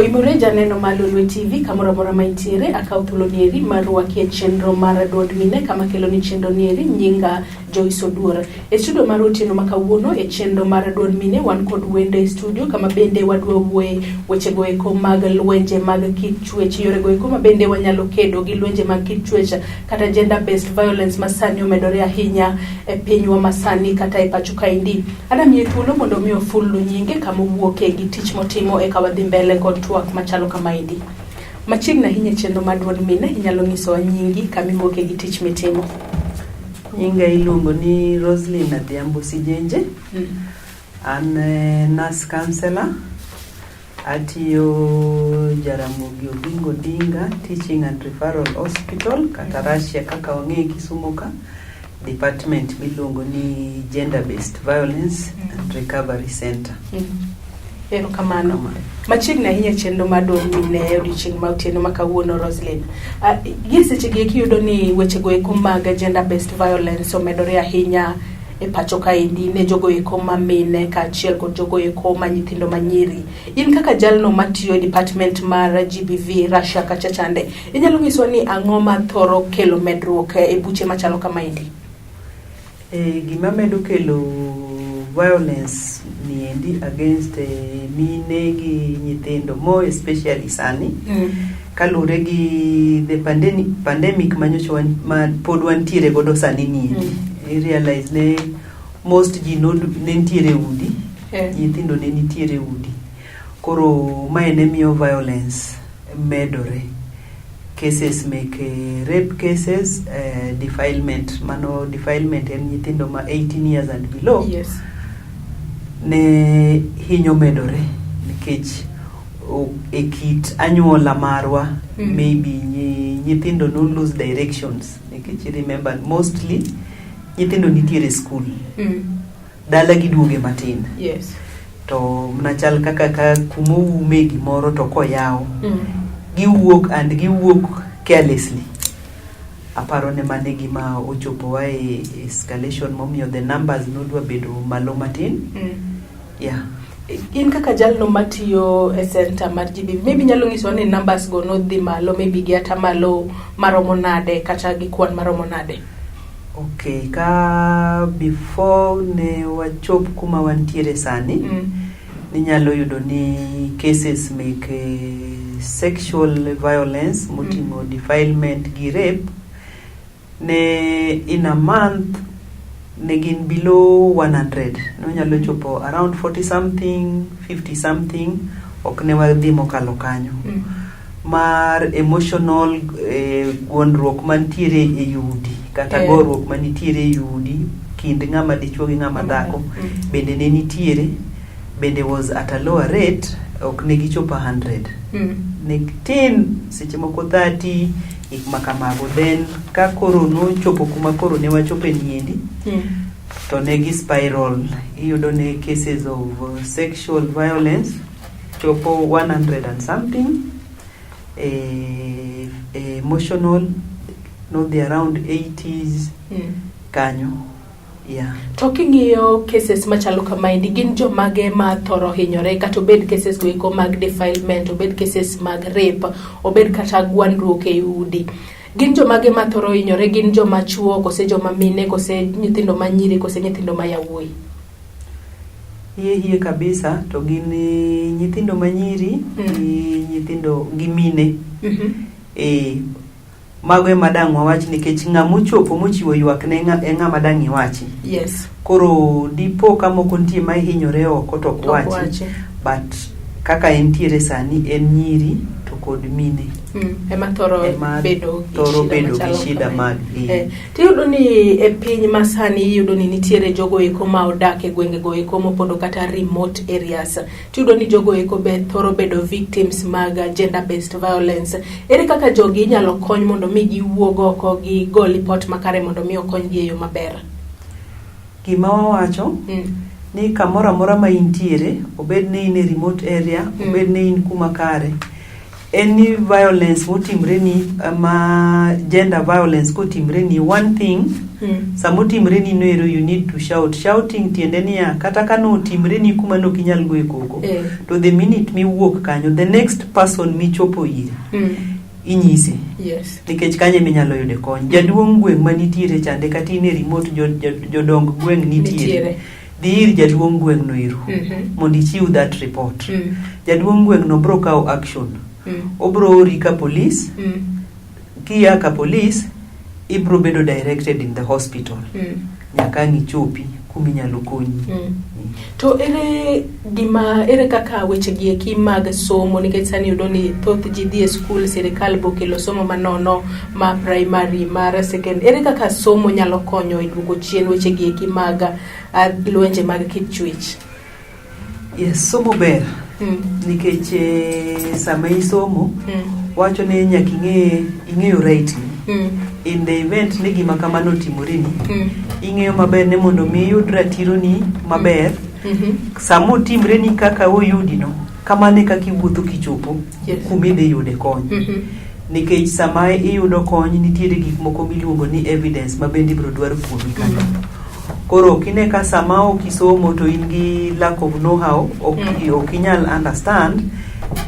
Oimore janeno mar Lolwe TV kamoro amora ma intiere, akaw thuolo nieri mar rwaki e chenro mar duond mine kama kelo ni chenro nieri nyinga Joyce Oduor. E studio mar otieno ma kawuono e chenro mar duond mine wan kod wende e studio kama bende wadwa wuoye wechego eko mag lwenje mag kit chwech, yorego eko ma bende wanyalo kedo gi lwenje mag kit chwech kata gender based violence ma sani omedore ahinya e pinywa masani kata e pacho kaendi. Adamiye thuolo mondo mi ofulnu nyinge kama owuoke gi tich motimo eka wadhi mbele kod twak machalo kamaendi. Machiegni ahinya e chenro mar duond mine, inyalo nyisowa nyingi, kama iwuoke gi tich mitimo. Nyinga iluongo ni Roslyn Adhiambo Sijenje. An nurse counselor. Atiyo Jaramogi Oginga Odinga Teaching and Referral Hospital kata Russia kaka wang'eye Kisumu ka. Department miluongo ni Gender Based Violence and Recovery Center. Erokamano. Machiegni ahinya e chenro mar duond mine e odiochieng' ma otieno ma kawuono Roslyn. Gie seche gi eki iyudo ni wechego eko mag gender based violence omedore ahinya e pacho kaendi ne jogo eko ma mine kaachiel kod jogo eko ma nyithindo ma nyiri. In kaka jalno matiyo e department mar GBV Russia kacha chande, inyalo nyiswa ni ang'o ma thoro kelo medruok e buche machalo kamaendi? Gima medo kelo violence niendi against mine gi nyithindo more especially sani kaluwore gi the pandemic manyocha wan, ma pod wantiere godo sani niendi. I realize ne most ji ne nitiere udi, nyithindo ne nitiere udi, koro mae ne miyo violence medore, cases mek rape cases, defilement. Mano defilement en nyithindo ma 18 years and below. Ne hinyo medore nikech e kit anyuola marwa maybe nyithindo no lose directions nikech I remember mostly nyithindo nitiere school, dala giduoge matin. To mana chal kaka ka kuma oume gimoro to koyaw, giwuok and giwuok carelessly. Aparo ne mano e gima ochopowa e escalation momiyo the numbers nodwa bedo malo matin. Yeah. In kaka jalno matiyo e center mar GBV, maybe nyalo nyisowa ni numbers go nodhi malo maybe gi atamalo maromo nade kata gi kwan maromo nade? Okay, ka before ne wachop kuma wantiere sani, ninyalo yudo ni cases mek sexual violence moting'o defilement gi rape ne in a month ne gin below 100, nonyalo chopo around 40 something, 50 something, ok ne wadhi mokalo kanyo. Mar emotional gwondruok mantiere e udi kata goruok manitiere e udi kind ng'ama dichuo gi ng'ama dhako bende ne nitiere, bende was at a lower rate, ok ne gichopo 100, ne tin, seche moko 30, gik ma kamago. Then ka koro nochopo kuma koro ne wachope niendi, to ne gi spiral, iyudo ne cases of sexual violence chopo 100 and something, emotional nodhi around 80s kanyo, yeah. To king'iyo cases machalo kamaendi, gin jomage ma thoro hinyore, kata obed cases go eko mag defilement, obed cases mag rape, obed kata gwandruok e udi? Gin jomage ma thoro hinyore? Gin joma chuo kose joma mine kose nyithindo ma nyiri kose nyithindo ma yawuoyi? Hie hie kabisa to gin nyithindo ma nyiri gi nyithindo gi mine. Mago ema dang' wawach nikech ng'ama ochopo mochiwo ywak ne e ng'ama dang' iwachi. Koro dipo ka moko nitie ma hinyore oko to ok To ok wachi. Wachi. But kaka entiere sani en nyiri to kod mine. Ema thoro Ema bedo gi thoro shida bedo gi machalo shida kamae. mag Tiyudo ni e piny masani iyudo ni nitiere jogo eko ma odak e gwenge go eko mopondo kata remote areas. Tiyudo ni jogo eko be thoro bedo victims mag gender based violence. Ere kaka jogi inyalo kony mondo mi giwuog oko gigo lipot makare mondo mi okonygi e yo maber? Gima wawacho ni kamoro amora ma intiere, obed ni in e remote area, obed ni in kuma kare, Any violence motimre ni ma gender violence kotimre ni, one thing, samotimre ni noero, you need to shout. Shouting tiende niya, kata ka notimre ni kuma nok inyal goye koko, to the minute miwuok kanyo, the next person michopo ire, inyise, nikech kanyo eminyalo yude kony. Jaduong' gweng' manitiere chande, kata in e remote, jodong gweng' nitiere, dhi ir jaduong' gweng' no ero mondo ichiw that report. Jaduong' gweng' no bro kawo action. Obro ori ka police. Kia ka police, ibro bedo directed in the hospital nyaka ang' ichopi kuminyalo konyi. To ere gima, ere kaka weche gi eki mag somo, nikech sani yudo ni thoth ji dhi e skul, sirikal bokelo somo manono ma primary, mar second, ere kaka somo nyalo konyo e duoko chien weche gi eki mag lwenje mag kit chwech? Yes, somo ber, nikech sama isomo, wacho ni nyaka ing'e, ing'eyo right ni. In the event ni gima kamano otimoreni, ing'eyo maber ni mondo mi iyud ratironi maber, sama otimreni kaka oyudino, kamano e kaka iwuotho kichopo kuma idhi yude kony. Nikech sama iyudo kony, nitiere gik moko miluongo ni evidence ma bende ibiro dwar kuomi kanyo. Koro ok ine ka sama ok isomo to in gi lack of know how, ok, ok inyal understand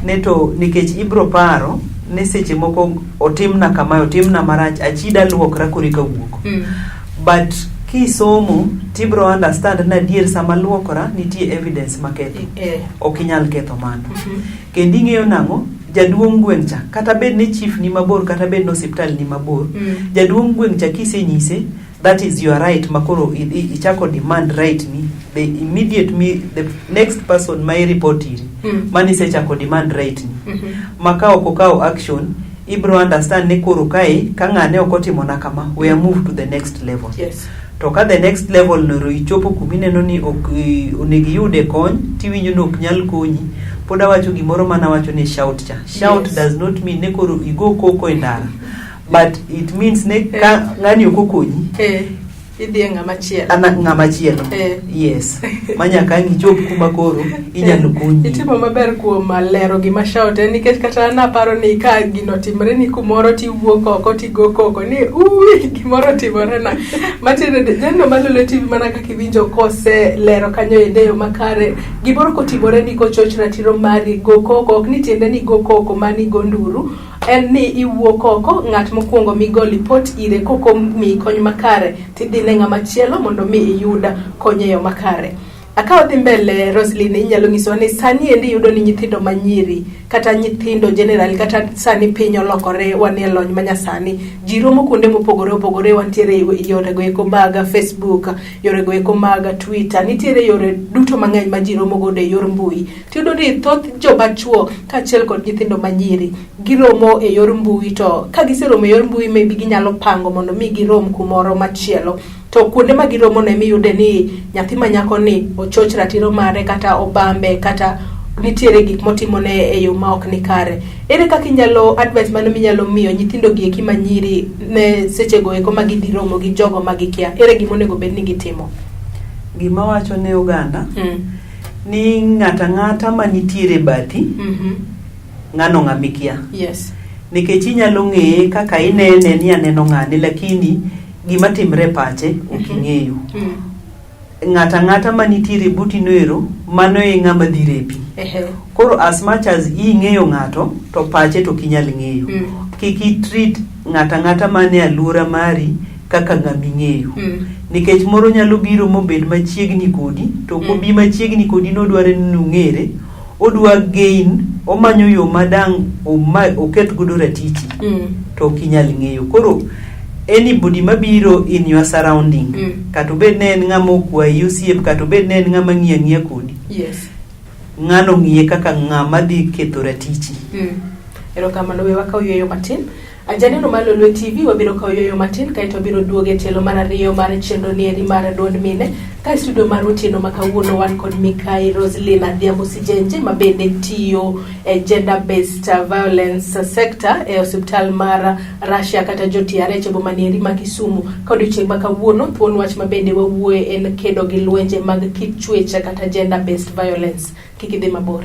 ne, to nikech ibro paro ni seche moko otimna kamae, otimna marach, achida luokra koro eka wuok. But kisomo tibro understand ni adier sama luokora nitie evidence maketho, ok inyal ketho mano. Kendo ing'eyo nang'o, jaduong' gweng' cha, kata bed ni chief ni mabor, kata bed ni osiptal ni mabor, jaduong' gweng' cha kisenyise, that is your right. Makoro ichako demand right ni, the immediate me, the next person ma ireport iri, mani isechako demand right ni, ma ka ok okawo action, ibro understand ni koro kae ka ng'ane ok otimona kama, we are move to the next level. To ka the next level noro ichopo kumineno ni ok onego iyude kony, tiwinjo ni ok nyal konyi, pod awacho gimoro mana wacho ni shout cha. Shout does not mean ni koro igo koko e ndara, but it means ni ka ng'ani ok okonyi, Idhi e ng'ama chielo. Ana ng'ama chielo. Yes, ma nyaka ang' ichop kuma koro inyalo konyi. Itimo maber kuom lero gima shout en, nikech kata an aparo ni ka gino timore ni kumoro, tiwuok oko tigo koko ni ui, gimoro otimore na. Matiende janeno malolo TV, mana kaka iwinjo kose lero kanyo ende e yo makare, gimoro kotimore ni kochoch ratiro mari, go koko ok ni tiende ni go koko mani go nduru, en ni iwuok oko, ng'at mokwongo migo lipot ire koko miyi kony makare, tidhi ne ng'ama chielo mondo mi iyud kony e yo makare. Aka wadhi mbele, Roslyn, inyalo nyisowa ni sani endi iyudo ni nyithindo manyiri kata nyithindo general, kata sani piny olokore, wan e lony manyasani, ji romo kuonde mopogore opogore, wantiere e yorego eko mag Facebook, yorego eko mag Twitter, nitiere yore duto mang'eny ma ji romo godo e yor mbui. Tiyudo ni thoth joma chuo kaachiel kod nyithindo manyiri giromo e yor mbui, to ka giseromo e yor mbui, maybe ginyalo pango mondo mi girom kumoro machielo, to kuonde ma giromo no emiyude ni nyathi ma nyako ni ochoch ratiro mare, kata obambe, kata nitiere gik motimone e yo ma ok ni kare. Ere kaka inyalo, advice mano minyalo miyo nyithindo gi eki manyiri ne sechego eko ma gidhi romo gi jogo ma gikia? Ere gima onego bed ni gitimo? Gima wacho ne oganda ni ng'ata ng'ata manitiere bathi, ng'ano ng'ama ikia, nikech inyalo ng'eye kaka inene ni aneno ng'ane, lakini gima timre e pache ok ing'eyo. Ng'ata ng'ata manitiere buti noero, mano e ng'ama dhi repi. Koro as much as ing'eyo ng'ato, to pache to ok inyal ng'eyo. Kik i treat ng'ata ng'ata man e alwora mari kaka ng'ama ing'eyo, nikech moro nyalo biro mobed machiegni kodi, to ok obi machiegni kodi nodwaro ni ung'ere, odwa gain, omanyo yo madang' oketh godo ratichi, to ok inyal ng'eyo. Koro anybody mabiro in your surrounding, kata obed ne en ng'ama okwayi osiep, kata obed ne en ng'ama ng'iyo ang'iya kodi, ng'ano ng'iye kaka ng'ama dhi ketho ratichi. Erokamano, we wakaw yueyo matin. Janeno mar Lolwe TV, wabiro kawo yueyo matin kaeto wabiro duogo e tielo mar ariyo mar chenro ni eri mar duond mine. Ka e studio mar otieno ma kawuono wan kod Mikai Roslyn Adhiambo Sijenje, ma bende tiyo e gender based violence sector e osiptal mar Russia kata jo TRH e boma ni eri ma Kisumu. Ka odiochieng' ma kawuono, thuon wach ma bende wawuoye en kedo gi lwenje mag kit chwech kata gender based violence. Kik idhi mabor.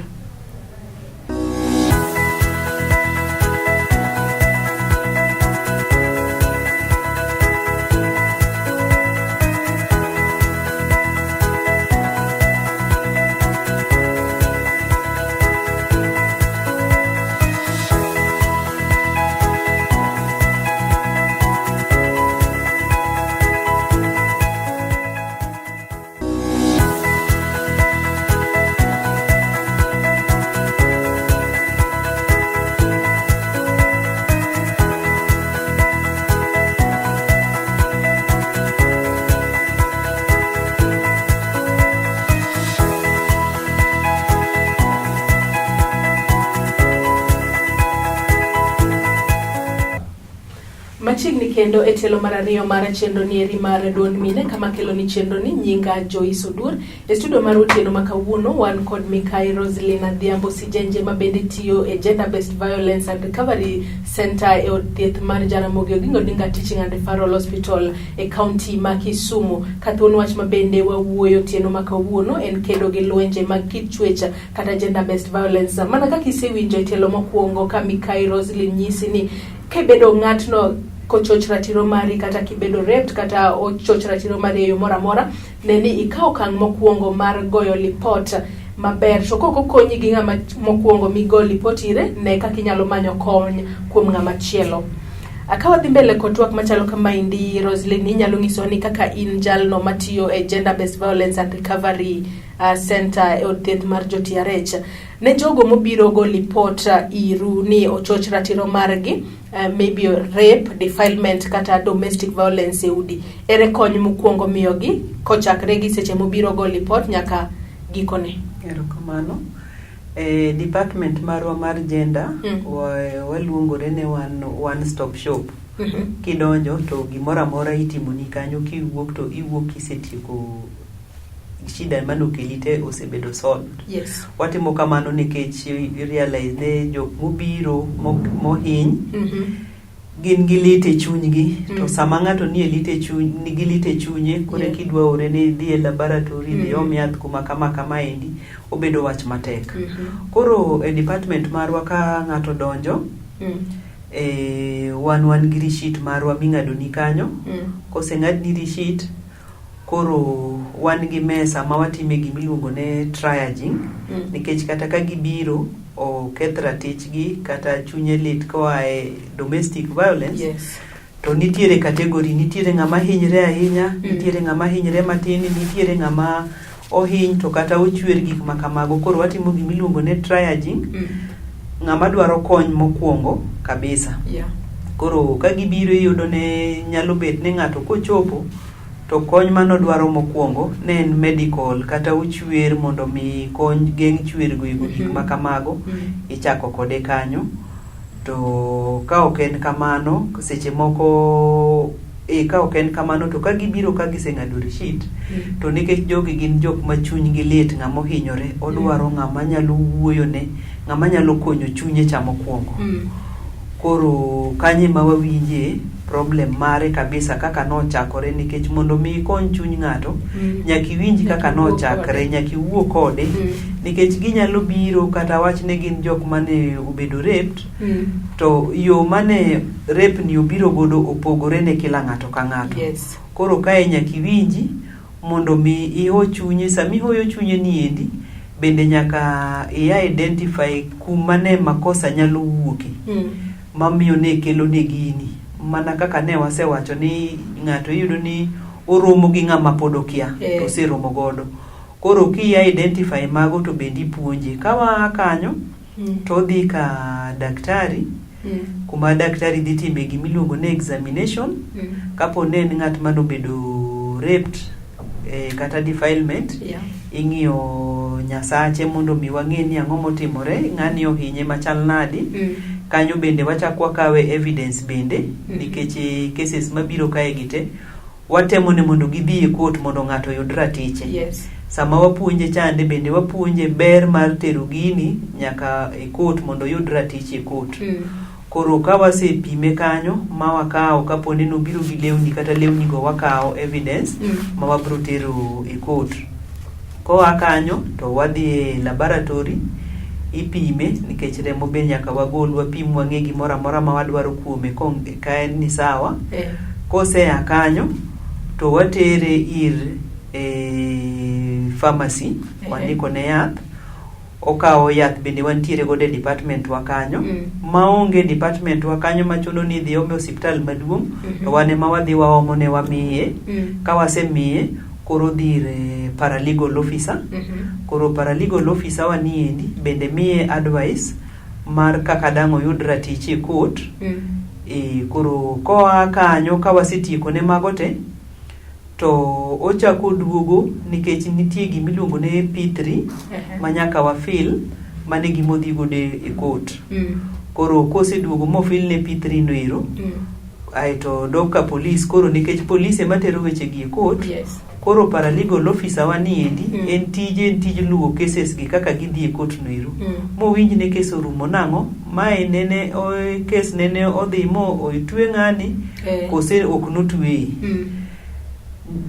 Machiegni kendo e tielo mar ariyo mar chenro ni eri mar duond mine kama kelo ni chenro ni nyinga Joyce Oduor. E studio mar otieno ma kawuono wan kod Mikai Roselyn Adhiambo Sijenje ma bende tiyo e Gender Based Violence and Recovery Center e od thieth mar Jaramogi Oginga Odinga Teaching and Referral Hospital e kaunti ma Kisumu. Ka thuon wach ma bende wawuoyo otieno ma kawuono en kedo gi lwenje mag kit chwech kata gender based violence. Mana kaka isewinjo e tielo mokwongo ka Mikai Roselyn nyisi ni kibedo ng'atno kochoch ratiro mari kata kibedo raped kata ochoch ratiro mari e yo moro amora, ne ni ikawo okang' mokwongo mar goyo lipot maber. To kok okonyi gi ng'ama mokwongo migo lipot ire, ne kaka inyalo manyo kony kuom ng'ama chielo. Ka wadhi mbele kod twak machalo kamaendi, Roselyn, inyalo nyisowa ni kaka in jalno matiyo e Gender Based Violence and Recovery Center e od thieth mar jo TRH. Ne jogo mobiro go lipot iru ni ochoch ratiro margi, maybe rape, defilement kata domestic violence e udi, ere kony mukwongo miyogi kochakre gi seche mobiro go lipot nyaka gikone? Erokamano. E department marwa mar gender waluongore ne wan one stop shop. Kidonjo to gimoro amora itimoni kanyo, kiwuok to iwuok kisetieko shida manokeli te osebedo solved. Watimo kamano nikech realize ne jok mobiro mohiny gin gi lit e chunygi to sama ng'ato nie lit e chuny nigi lit e chunye koro kidwa ore ni idhi e laboratory dhi om yath kuma kama kama endi obedo wach matek. Koro e department marwa ka ng'ato donjo wan gi receipt marwa ming'adoni kanyo. Koseng'adni receipt, koro wan gi mesa ma watime gimiluongo ne triaging nikech kata ka gibiro oketh ratichgi kata chunye lit koa e domestic violence to nitiere category, nitiere ng'ama hinyre ahinya, nitiere ng'ama hinyre matin, nitiere ng'ama ohiny to kata ochwer, gik ma kamago. Koro watimo gimiluongo ne triaging, ng'ama dwaro kony mokwongo kabisa. Koro ka gibiro iyudo ne nyalo bet ni ng'ato kochopo to kony manodwaro mokwongo ne en medical kata ochwer mondo mi kony geng' chwer go ego gik ma kamago ichako kode kanyo. To ka ok en kamano, seche moko ka ok en kamano to ka gibiro ka giseng'ado receipt to nikech jogi gin jok ma chunygi lit, ng'ama ohinyore odwaro ng'ama nyalo wuoyone, ng'ama nyalo konyo chunye cha mokwongo. Koro kanyo ema wawinje problem mare kabisa kaka nochakore, nikech mondo mi ikony chuny ng'ato nyaka iwinj kaka Nyaka iwuo nochakre kode. Nyaka iwuo kode nikech ginyalo biro kata wach ne gin jok mane obedo raped to yo mane rape ni obiro godo opogore ne kila ng'ato ka ng'ato. Koro kae nyaka iwinji mondo mi iho chunye. Sama ihoyo chunye ni endi bende nyaka i identify kuma ne makosa nyalo wuoke mamiyo ne kelo ne gini. Mana kaka ne wasewacho ni ng'ato iyudo ni oromo gi ng'ama pod okia to oseromo godo. Koro ki identify mago to bende ipuonje. Ka waa kanyo to odhi ka daktari kuma daktari dhi time gimiluongo ni examination. Kapo ne en ng'at manobedo raped kata defilement ing'iyo nyasache mondo mi wang'e ni ang'o motimore, ng'ani ohinye machal nadi. Kanyo bende wachak wakawe evidence bende nikech cases mabiro kae gi te watemo ni mondo gidhi e court mondo ng'ato oyud ratiche. Sama wapuonje chande bende wapuonje ber mar tero gini nyaka e court mondo oyud ratiche e court. Koro ka wasepime kanyo ma wakawo kapo ni nobiro gi lewni kata lewni go wakawo evidence ma wabro tero e court. Koa kanyo to wadhi e laboratory ipime nikech remo be nyaka wagol wapim wang'e gimoro amora ma wadwaro kuome ka en ni sawa. Kosea kanyo to watere ir e pharmacy wandiko ne yath, okawo yath bende wantiere godo e department wa kanyo. Maonge department wa kanyo machuno ni idhi ome osiptal maduong' to wan ema wadhi waomo ne wamiye. Ka wasemiye koro odhi ir paralegal officer. Koro paralegal officer wa niendi bende miye advice mar kaka dang' oyud ratiche e court. Koro koa kanyo ka wasetieko ne mago te to ochako oduogo nikech nitie gimiluongo ni P3 ma nyaka wafil mane gima odhi godo e court. Koro koseduogo mofil ne P3 no ero. Aeto dok ka polis koro nikech polis ema tero weche gi e court. Koro paralegal officer wa ni endi en tije en tij luwo cases gi kaka gidhi e court no ero. Mowinj ni kes orumo nang'o, mae nene kes nene odhi mo otwe ng'ani kose ok notweye.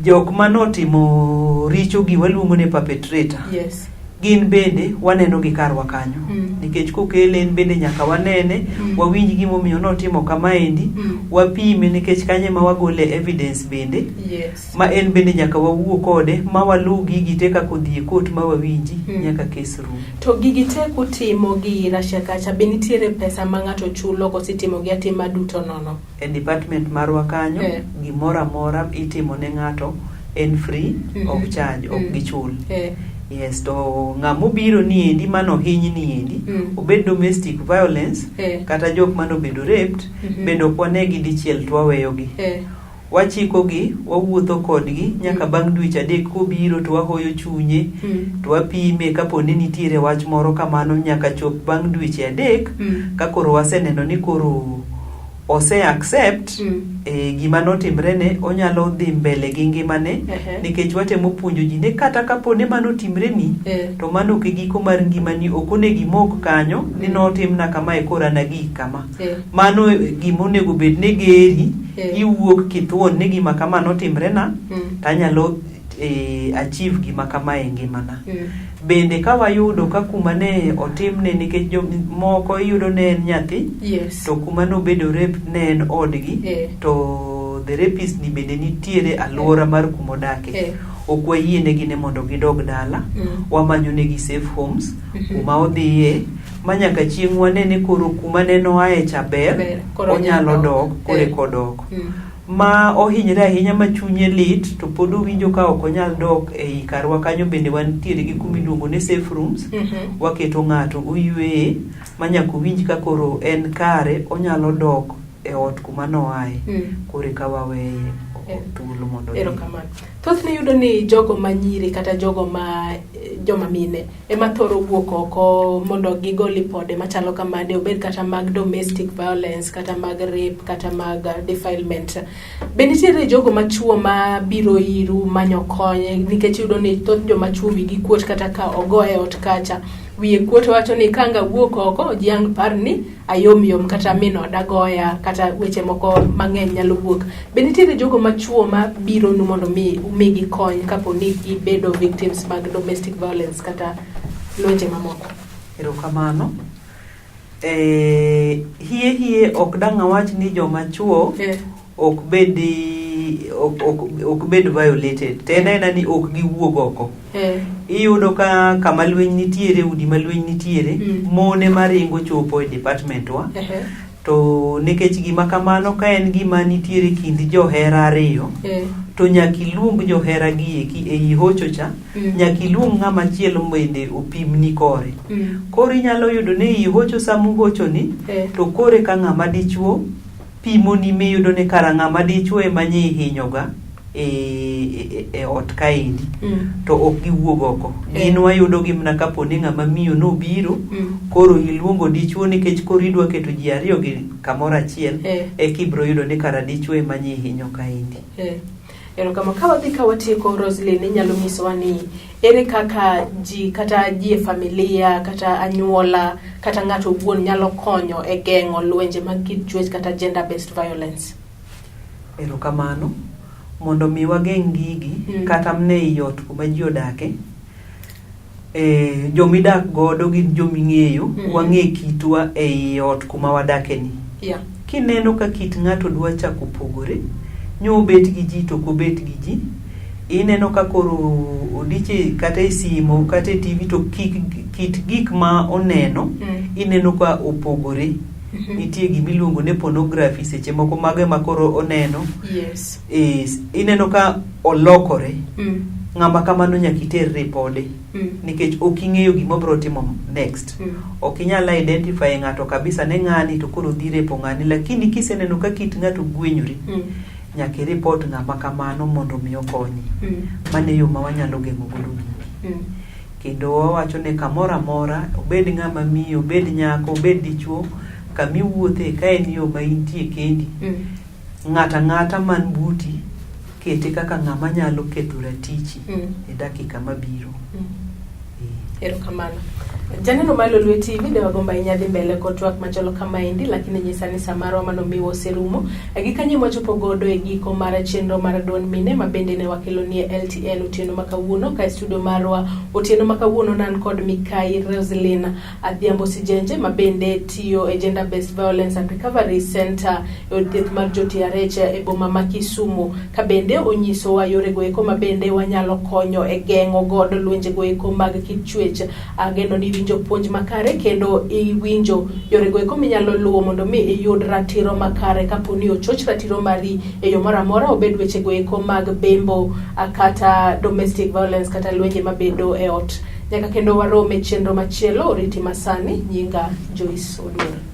Jok manotimo richo gi waluongo ni perpetrator. Gin bende waneno gi karwa kanyo. Nikech kokele en bende nyaka wanene, wawinj gimomiyo notimo kamaendi, wapime nikech kanyo ema wagole evidence bende. Ma en bende nyaka wawuo kode ma waluw gigi te kaka odhi e court ma wawinji nyaka kes rum. To gigi te kutimo gi Russia kacha, be nitiere pesa ma ng'ato chulo koso itimo gi atima duto nono? E department marwa kanyo, gimoro amora itimo ne ng'ato en free of charge, ok gichul. Yes, to ng'ama obiro ni endi manohiny ni endi, obed domestic violence, kata jok manobedo raped, bende ok wanegi dichiel to waweyogi. Wachikogi, wawuotho kodgi nyaka bang' dweche 3 kobiro to wahoyo chunye, to wapime kapo ni nitiere wach moro kamano nyaka chop bang' dweche 3 ka koro waseneno ni koro ose accept gima notimrene, onyalo dhi mbele gi ngimane. Nikech watemo puonjo ji ni kata kapo ni mano otimreni, to mano ok e giko mar ngimani, ok onego imok kanyo ni notimna kamae koro an agik kama. Mano gima onego bed ni geri, iwuok kithuon ni gima kama notimrena, to anyalo achieve gima kama e ngimana. Bende ka wayudo ka kuma ne otimne, nikech jomoko iyudo ne en nyathi, to kuma nobedo rape ne en odgi, to the rapist ni bende nitiere alwora mar kuma odake. Ok wayienegi ni mondo gidog dala, wamanyo negi safe homes kuma odhiye ma nyaka chieng' wanene koro kuma ne noaye cha ber, Ber, koro onyalo onyalo dok dok. koro eka odok. Ma ohinyre ahinya ma chunye lit to pod owinjo ka ok onyal dok ei karwa kanyo, bende wantiere gi kuma iluongo ni safe rooms. Waketo ng'ato oyweye ma nyaka owinj ka koro en kare, onyalo dok e ot kuma noaye. Koro eka waweye thuolo mondo odhi. Erokamano. Thothne iyudo ni jogo ma nyiri kata jogo ma joma mine ema thoro wuok oko mondo gigo lipode machalo kamande, obed kata mag domestic violence, kata mag rape, kata mag defilement. Be nitiere jogo machuo ma biro iru manyo kony, nikech iyudo ni thoth joma chuo wigi kuot kata ka ogo e ot kacha, wiye kuot wacho ni ka ang' awuok oko ji ang' par ni ayom yom kata min oda goya kata weche moko mang'eny nyalo wuok. Be nitiere jogo machuo ma biro nu mondo mi umigi kony kapo ni gibedo victims mag domestic violence kata lwenje mamoko? Erokamano. Hie hie ok dang' awach ni joma chuo ok bed ok bed violated. To en aena ni ok giwuog oko. Iyudo ka kama lweny nitiere, udi ma lweny nitiere, mon ema ringo chopo e department wa. To nikech gima kamano ka en gima nitiere kind johera ariyo, to nyaka iluong johera gi eki ei hocho cha, nyaka iluong ng'ama chielo bende opimni kore. Koro inyalo yudo ni ei hocho sama uhocho ni, to kore ka ng'ama dichuo pimoni miyudo ni kara ng'ama dichuo ema nyi ihinyoga e ot kaendi. To ok giwuog oko. Gin wayudo gi mana kapo ni ng'ama miyo nobiro, koro iluongo dichuo nikech koro idwa keto ji ariyo gi kamoro achiel, eka ibiro yudo ni kara dichuo ema nyi ihinyo kaendi. Erokamano. Ka wadhi ka watieko, Roslyn, inyalo nyisowa ni ere kaka ji kata ji e familia kata anyuola kata ng'ato owuon nyalo konyo e geng'o lwenje mag kit chwech kata gender based violence? Erokamano. Mondo mi wageng' gigi, kata mne ei ot kuma ji odake, jomidak godo gin joming'eyo, wang'e kitwa ei ot kuma wadake ni. Kineno ka kit ng'ato dwa chako pogore, nyo obet gi ji to ok obet gi ji, ineno ka koro odich kata e simo kata e TV to kit gik ma oneno, ineno ka opogore. Nitie gima iluongo ni pornography, seche moko mago ema koro oneno. Ineno ka olokore. Ng'ama kamano nyaka iter ripode. Nikech ok ing'eyo gima obiro timo next. Ok inyal identify ng'ato kabisa ne ng'ani to koro dhi repo ng'ani, lakini kiseneno ka kit ng'ato gwenyore, nyaka i report ng'ama kamano mondo mi okonyi. Mano e yo ma wanyalo geng'o godo gigi. Kendo wawacho ni kamoro amora, obed ng'ama miyo, obed nyako, obed dichuo, kama iwuothe ka en yo ma intie kendi, Ng'ato ang'ata man buti kete kaka ng'ama nyalo ketho ratichi e dakika mabiro. Erokamano. Janeno mar Lolwe TV, de wagombo ahinya dhi mbele kod twak machalo kamaendi, lakini nyisa ni saa marwa manomiwa oserumo. Gi kanye mwachopo godo e giko mar chenro mar duond mine ma bende ne wakelo nie LTN otieno ma kawuono ka e studio marwa otieno ma kawuono nan kod Mikai Roselyn Adhiambo Sijenje ma bende tiyo e Gender Based Violence and Recovery Center e od thieth mar jo-TRH e boma ma Kisumu, ka bende onyisowa yore goeko ma bende wanyalo konyo e geng'o godo lwenje goeko mag kit chwech. Ageno ni iwinjo puonj makare kendo iwinjo yore goeko minyalo luwo mondo mi iyud ratiro makare kapo ni ochoch ratiro mari e yo moro amora, obed weche goeko mag bembo kata domestic violence kata lwenje mabedo e ot. Nyaka kendo warom e chenro machielo, oriti masani, nyinga Joyce Oduor.